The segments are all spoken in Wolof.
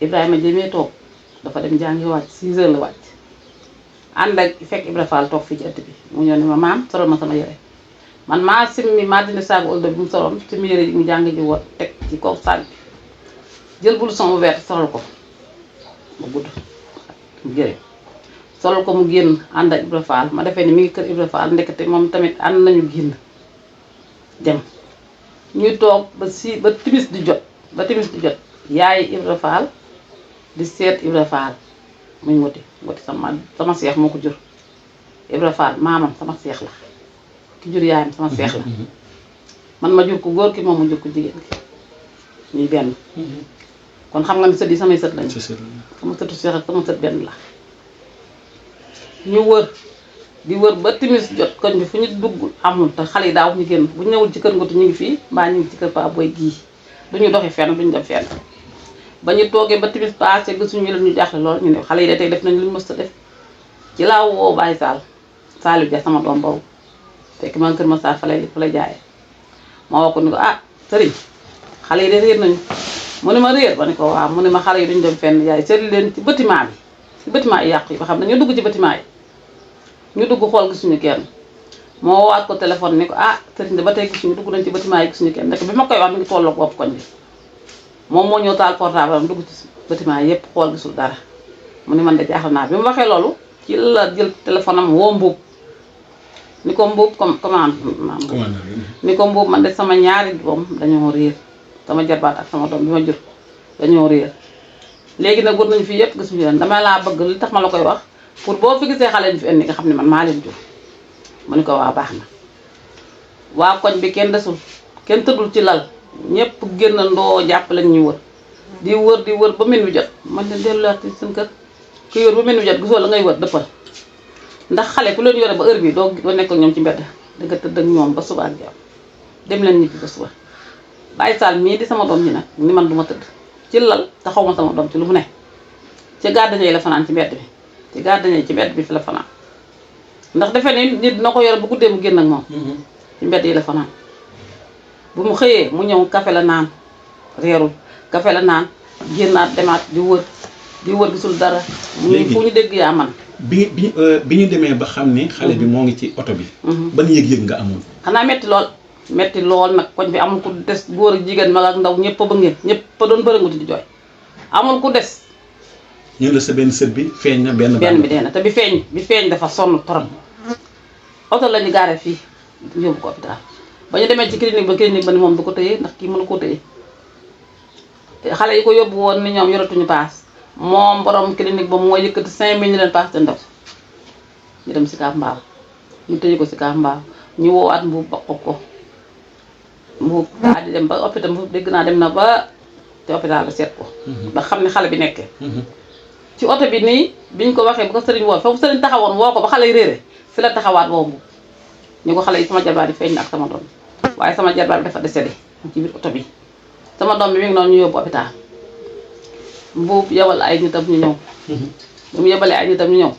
Ibrahima jëmee toog dafa dem jàngi wàcc 6 heures la wàcc ànd ak fekk Ibra Fall toog fii ci ëtt bi mu ñëw ne ma maam solal ma sama yére man maa simmi maa dindi saagu oldo bi mu soloon simmi yére yi mu jàngi ji woon teg ci kaw saag bi jël blouson bu vert solal ko mu gudd mu jëre solal ko mu génn ànd ak Ibra Fall ma defee ni mi ngi kër Ibra Fall ndekete moom tamit ànd nañu génn dem ñuy toog ba timis di jot yaay Ibra Fall di seet Ibra Fall muy ngoti sama seex moo ko jur Ibra Fall maamam sama seex la ki jur yaayam sama seex la man ma jur ko góor ki moom mu jur ko jigéen ki ñuy benn kon xam nga ni sët yi samay sët lañu sama sëtu seex ak sama sët benn la ñu wër di wër ba timis jot koñ bi fu ñu dugg amul te xale yi daaw ñu génn bu ñu ñëwul ci kër ngoti ñu ngi fii mbaa ñu ngi ci kër Pa Boy gii duñu doxi fenn duñu dem fenn ba ñu toogee ba timis passé gisuñu leen ñu jaaxle lool ñu ne xale yi de tey def nañu lu ñu mës a def ci laa woo Baye Saliou Dia sama doom boobu fekk maa ngi kër Massar fa lay jaayee ma woo ko ni ko ah sëriñ xale yi de réer nañu mu ne ma réer ba ne ko waaw mu ne ma xale yi duñu dem fenn yaay seetlu leen ci bâtiment yi yàqu yi ba xam ne ñu dugg ci bâtiment yi ñu dugg xool gisuñu kenn moo woowaat ko téléphone ni ko ah sëriñ de ba tey gisuñu dugg nañ ci bâtiment yi gisuñu kenn ndek bi ma koy wax mi ngi tolloog bopp koñ bi moom moo ñëw taal portable am dugg ci bâtiment yépp xool gisul dara mu ni man de jaaxal naa bi mu waxee loolu ci la jël téléphone am woo Mbuub ni ko Mbuub ni ko Mbuub man de sama ñaari doom dañoo réer sama jarbaat ak sama doom bi ma jur dañoo réer léegi nag wër nañu fii yépp gisuñu leen dama laa bëgg li tax ma la koy wax pour boo fi gisee xale ñu fi indi nga xam ne man maa leen jur mu ni ko waa baax na waa koñ bi kenn desul kenn tëddul ci lal ñëpp génnandoo jàpp lañ ñuy wër di wër ba min wi jot man leen delluwaat ci seen kër ku yor ba min wi jot gisoo la ngay wër dëppal ndax xale ku leen yore ba heure bi doo nekk ak ñoom ci mbedd danga tëdd ak ñoom ba suba ak jàmm dem leen ñibbi ba suba Baye Sall mii di sama doom ñi nag ni man duma tëdd ci lal te xaw ma sama doom ci lu mu ne ci gardien yi la fanaan ci mbedd bi ci gardien yi ci mbedd bi fi la fanaan ndax defe ni nit dina ko yore bu guddee mu génn ak moom ci mbedd yi la fanaan bu mu xëyee mu ñëw café la naan reerul café la naan génnaat demaat di wër gisul dara ñu fu ñu dégg yaa man bi ñu demee ba xam ne xale bi moo ngi ci oto bi ban yëg-yëg nga amoon xanaa metti lool nag koñ bi amul ku des góor ak jigéen mag ak ndaw ñëpp a ba ngeen ñëpp a doon bërënguti di jooy amul ku des ñu la sa benn sët bi feeñ na benn bi dee na te bi feeñ dafa sonn torop oto la ñu gaare fii yóbbu ko hôpital ba ñu demee ci clinique ba ni moom du ko tëye ndax kii mënu koo tëye xale yi ko yóbbu woon ni ñoom yoratuñu paas moom borom clinique ba moo yëkkati 5000 ñu leen paas te ndaw ñu dem si Kaaf Mbaaw ñu tëye ko si Kaaf Mbaaw ñu woowaat Mbuub ba ko Mbuub daal di dem ba hôpital Mbuub dégg naa dem na ba te hôpital la seet ko ba xam ne xale bi nekkee ci oto bi nii biñ ko waxee bu ko sëriñ woo foofu sëriñ taxawoon woo ko ba xale yi réere fi la taxawaat woo Mbuub ñu ko xale yi sama jarbaat yi feeñ na ak sama doom waaye sama jarbaat bi dafa décédé ci biir oto bi sama doom bi mi ngi noonu ñu yóbbu hôpital Mbuub yebal ay nitam ñu ñëw bu mu yebalee ay nitam ñu ñëw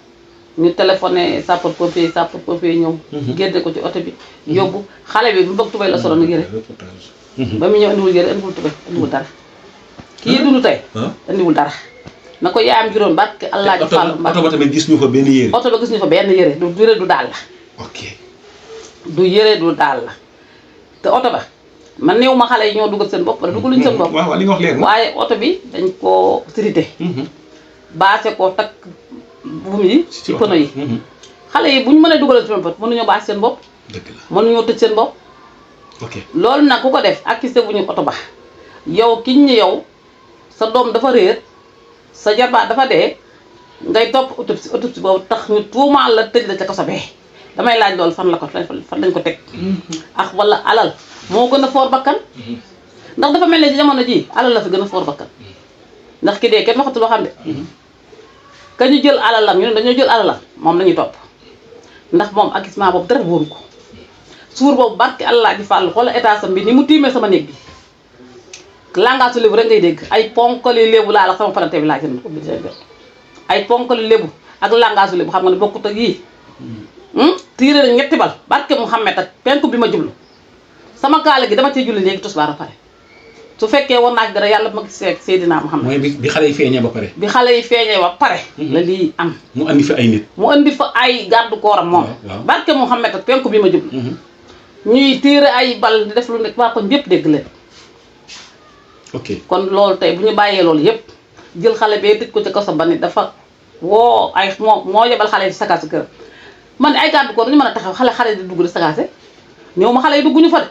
ñu téléphoné sapeur pompier ñëw génne ko ci oto bi yóbbu xale bi bu bëgg tubay la solo nag yëre ba mu ñëw indiwul yëre indiwul tubay indiwul dara kii dund tey indiwul dara na ko yaayam juróom barke Allah ji Fall oto ba tamit gis ñu fa benn yëre oto ba gis ñu fa benn yëre du yëre du daal la ok du yëre du daal la te oto ba man néew ma xale yi ñoo dugal seen bopp wala dugaluñu seen bopp waaw li nga wax leer na waaye oto bi dañ koo sirité baase koo takk buum yi ci pono yi xale yi bu ñu mënee dugalal seen bopp mënuñoo baase seen bopp dëgg la mënuñoo tëj seen bopp ok loolu nag ku ko def accusé bu ñu oto ba yow kiñ ñu yow sa doom dafa réer sa jarbaat dafa dee ngay topp autopsie boobu tax ñu tuumaal la tëj la ca kaso bee damay laaj loolu fan lañ ko teg ak wala alal moo gën a foor bakkan ndax dafa mel ne ci jamono ji alal la fi gën a foor bakkan ndax ki dee kenn waxatul waxam de ka ñu jël alalam ñu ne dañoo jël alalam moom lañuy topp ndax moom accusement boobu dara wóoru ko suur boobu barke Allah ji fàllu xoola état sam bi ni mu tiimee sama néeg bi langage su lébu rek ngay dégg ay ponkali lébu laa la sama parante bi laa jënd ko bi ay ponkali lébu ak langage su lébu xam nga ne bokkut ak yii tiire nañ ñetti bal barke Mouhamed ak penku bi ma jublu sama kaala gi dama cee julli léegi tisbaar a pare su fekkee war naa ci dara yàlla ma gis rek Seydina Muhammad. mooy bi xale yi feeñee ba pare. bi xale yi feeñee ba pare. la lii am. mu andi fa ay nit. mu andi fa ay garde corps am moom. waaw barke Muhammad ak penku bi ma jub. ñuy tiire ay bal di def lu nekk waa kon yëpp dégg leen. ok kon loolu tey bu ñu bàyyee loolu yëpp jël xale bee tëj ko ci kaso ba ni dafa woo ay moo yebal xale yi sakaase kër man ay garde corps dañu mën a taxaw xale di dugg di sakaase ñëw ma xale yi dugguñu fa de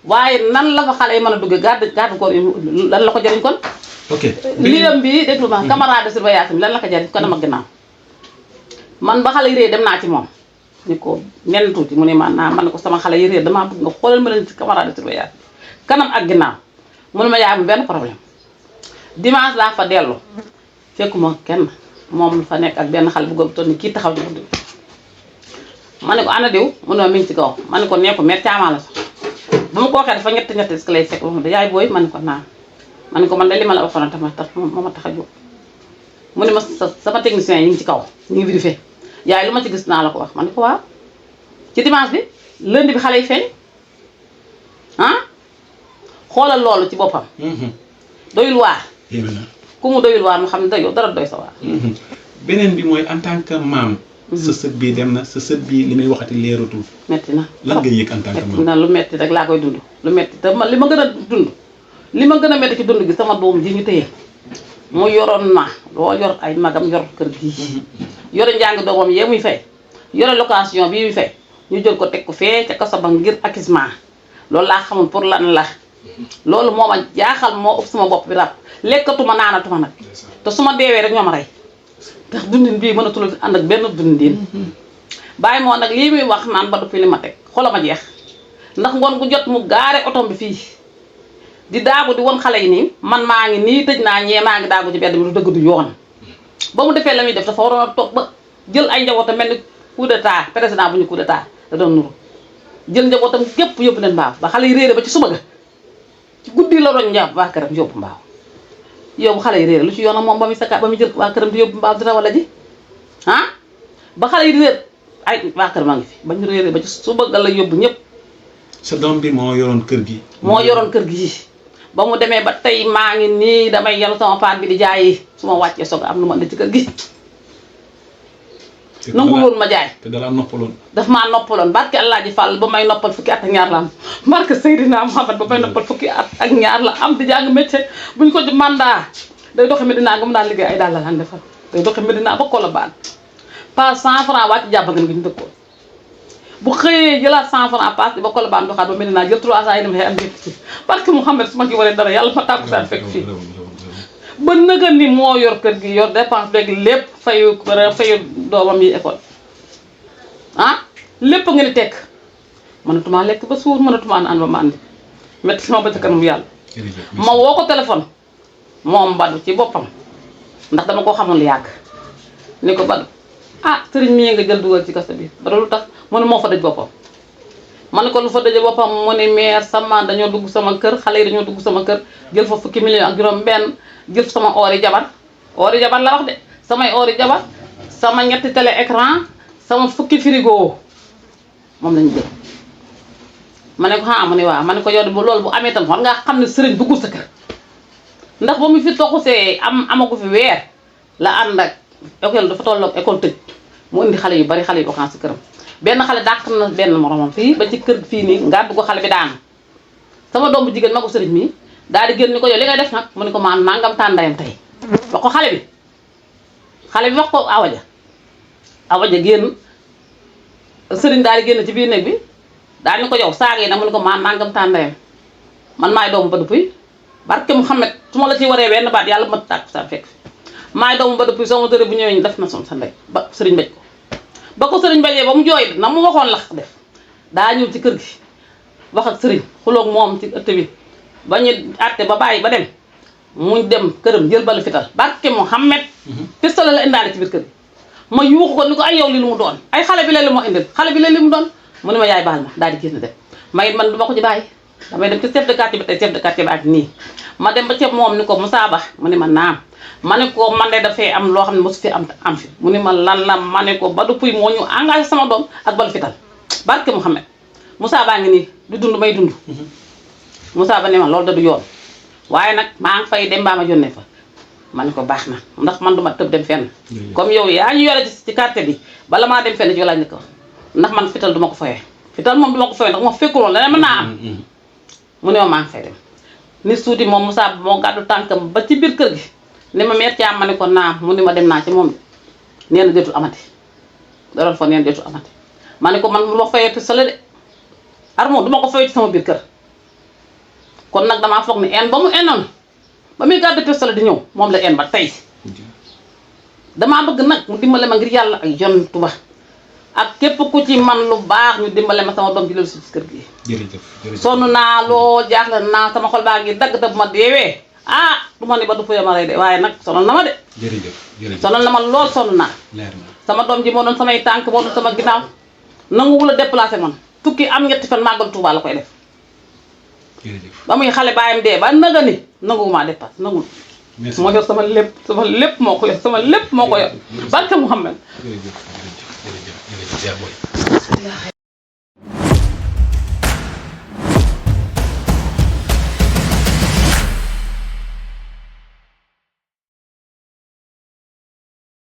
waaye nan la fa xale yi mën a duggee garde corps yi lan la ko jëriñ kon. ok liyam bi déglu ma camarade de surveillance bi lan la ko jëriñ kanam ak ginnaaw man ba xale yi réer dem naa ci moom ni ko nen tuuti mu ne man ne ko sama xale yi réer damaa bëgg nga xoolal ma leen ci camarade de surveillance bi kanam ak ginnaaw mu ne ma yaa am benn problème dimanche laa fa dellu fekkuma kenn moom fa nekk ak benn xale bu góor bu toll ni kii taxaw ci bunt bi ma ne ko ana diw mu ne ma mi ngi ci kaw ma ne ko nee ko met caamaa la sax bu ma ko waxee dafa ñett est-ce que lay fekk ba ma yaay booy ma ne ko naan ma ne ko man de li ma la waxoon tamit tax moo ma tax a jóg mu ne ma sama technicien yi ngi ci kaw ñu ngi vérifié yaay lu ma ci gis naa la ko wax ma ne ko waaw ci dimanche bi lundi bi xale yi feeñ ah xoolal loolu ci boppam doyul waar ku mu doyul waar mu xam ne da yow dara doy sa waar beneen bi mooy en tant que maam sa sët bii dem na sa sët bii li muy waxati leeratul metti na lan nga yëg en tant que metti maam na lu metti rek laa koy dund lu metti te man li ma gën a dund li ma gën a metti ci dund gi sama doom ji ñu téye mu yoroon na loo yor ay magam yor kër gii yore njàng doomam yee muy fay yore location bii muy fay ñu jël ko teg ko fee ca kaso ba ngir acquittement loolu laa xamul pour lan la loolu moo ma jaaxal moo ëpp sama bopp bi rab lekkatuma naanatuma nag te su ma deewee rek ñoo ma rey ndax dundin bii mënatul ànd ak benn dundin bàyyi moo nag lii muy wax naan ba du fi li ma teg xola ma jeex ndax ngoon gu jot mu gaare otom bi fii di daagu di won xale yi nii man maa ngi nii tëj naa ñee maa ngi daagu ci bedd bi du dëgg du yoon ba mu defee la muy def dafa waroon a toog ba jël ay njabootam mel ni coup d'état président bu ñu coup d'état da doon nuru jël njabootam gépp yóbbu leen mbaaw ba xale yi réere ba ci suba ga ci guddi la doon njàpp waa këram yóbbu mbaaw yóbbu xale yi réere lu ci yoonam moom ba muy saka ba muy jël waa këram di yóbbu mbaaw di rawale ji ah ba xale yi réer ay waa këram a ngi fi ba ñu réere ba ci suba ga la yóbbu ñëpp sa doom bi moo yoroon kër gi moo yoroon kër gi ba mu demee ba tey maa ngi nii damay yenu sama paan bi di jaayi su ma wàccee soog am lu ma indi ci kër gi nangu woon ma jaay te dala noppaloon daf maa noppaloon barke Allah ji Fall ba may noppal fukki at ak ñaar la am barke Seydina Muhammad ba may noppal fukki at ak ñaar la am di jàng métier buñ ko mandat day doxe Medina nga mu daan liggéey ay daal la daan defal day doxe Medina ba Colobane pas 100 francs wàcc jàpp nga gi ñu dëkkoon bu xëyee jëlaat 100 francs pass di ba Colobane doxaat ba Medina jël 300 yi dem xëy am ci barke Muhammad su ma ci waree dara yàlla ma tàkku saan fekk fii ba nëga ni moo yor kër gi yor dépense beeg lépp fayu doomam yi école ah lépp nga ni tekk mënatuma lekk ba suur mënatuma naan ba màndi métti sama ba ci kanam yàlla ma woo ko téléphone moom Badou ci boppam ndax dama ko xamoon lu yàgg ni ko Badou ah sëriñ mi nga jël dugal ci kaso bi Badou lu tax mu ne moo fa dëj boppam ma ne ko lu fa dëje boppam mu ne maire sama dañoo dugg sama kër xale yi dañoo dugg sama kër jël fa fukki million ak juróom benn jël sama oori jabar la wax de samay oori jabar sama ñetti télé écran sama fukki frigo moom lañu jël ma ne ko ah mu ne waaw ma ne ko yow bu loolu bu amee tam war ngaa xam ne sëriñ duggul sa kër ndax ba mu fi toxusee amagu fi weer la ànd ak école dafa tolloog école tëj mu indi xale yu bari xale yu vacances si këram benn xale dàq na benn moromam fii ba ci kër fii nii nga dugg xale bi daanu sama doom bu jigéen ma ko sëriñ mi daal di génn ni ko yow li ngay def nag mu ne ko maan nangam tàndayam tey wax ko xale bi wax ko awaja génn sëriñ daal di génn ci biir néeg bi daal ni ko yow saaga yi nag mu ne ko maan nangam tàndayam man maay doomu Badou Pouye barke Mouhamed su ma la ci waree wenn baat yàlla ma tàkk sa fekk maay doomu Badou Pouye sama tëre bu ñëwee ñu def na som sa ndey ba sëriñ mbéj ko ba ko sëriñ mbéjee ba mu jooy na mu waxoon la def daa ñëw ci kër gi wax ak sëriñ xuloog moom ci ëtt bi ba ñu àtte ba bàyyi ba dem mu dem këram jël balu fital barke Mouhamed pistolet la indaale ci biir kër gi ma yuuxu ko ni ko ay yow li lu mu doon ay xale bi la li mu indil xale bi la li mu doon mu ne ma yaay baal ma daal di génn dem may man du ma ko ci bàyyi damay dem ci chef de quartier bi tey chef de quartier bi ak nii ma dem ba ca moom ni ko Moussa Ba mu ne ma naam ma ne ko man de dafay am loo xam ne mosu fi am fi mu ne ma lan la ma ne ko Badou Pouye moo ñu engagé sama doom ak balu fital barke Mouhamed Moussa Ba ngi nii di dund may dund Moussa Ba ne ma loolu da du yoon waaye nag maa ngi fay dem baa ma yónnee fa ma ne ko baax na ndax man duma tëb dem fenn comme yow yaa ñu yore ci quartier bi bala maa dem fenn ci laa njëkk ndax man fital duma ko foyee fital moom duma ko foyee ndax ma fekkul woon leneen mën naa am mu ne ma maa ngi fay dem ni suuti moom Moussa moo gàddu tànkam ba ci biir kër gi ni ma meer Thiam ma ne ko naam mu ni ma dem naa ci moom nee na jotul amati da doon fa neen jotul amati ma ne ko man ma fayee pistolet de armo duma ko fayee ci sama biir kër kon nag damaa foog ni en ba mu enoon ba muy gàddu pistolet di ñëw moom la en ba tey damaa bëgg nag mu dimbale ma ngir yàlla ak Yonent ba ak képp ku ci man lu baax ñu dimbale ma sama doom ji loolu si kër gi. jërëjëf sonn naa lool jaaxle naa sama xol baa ngi dagg te bu ma deewee du ma ne ba du fayee ma rey de waaye nag sonal na ma de. jërëjëf sonal na ma lool sonn naa. leer na sama doom ji moo doon samay tànk moo doon sama ginnaaw nanguwul a déplacé man tukki am ñetti fan màggal Tuubaa la koy def. jërëjëf ba muy xale baayam dee ba naga ni nanguwumaa dépassé nanguwul. moo yor sama lépp moo ko yor sama lépp moo ko yor barke Muhammad. jërëjëf yaa booy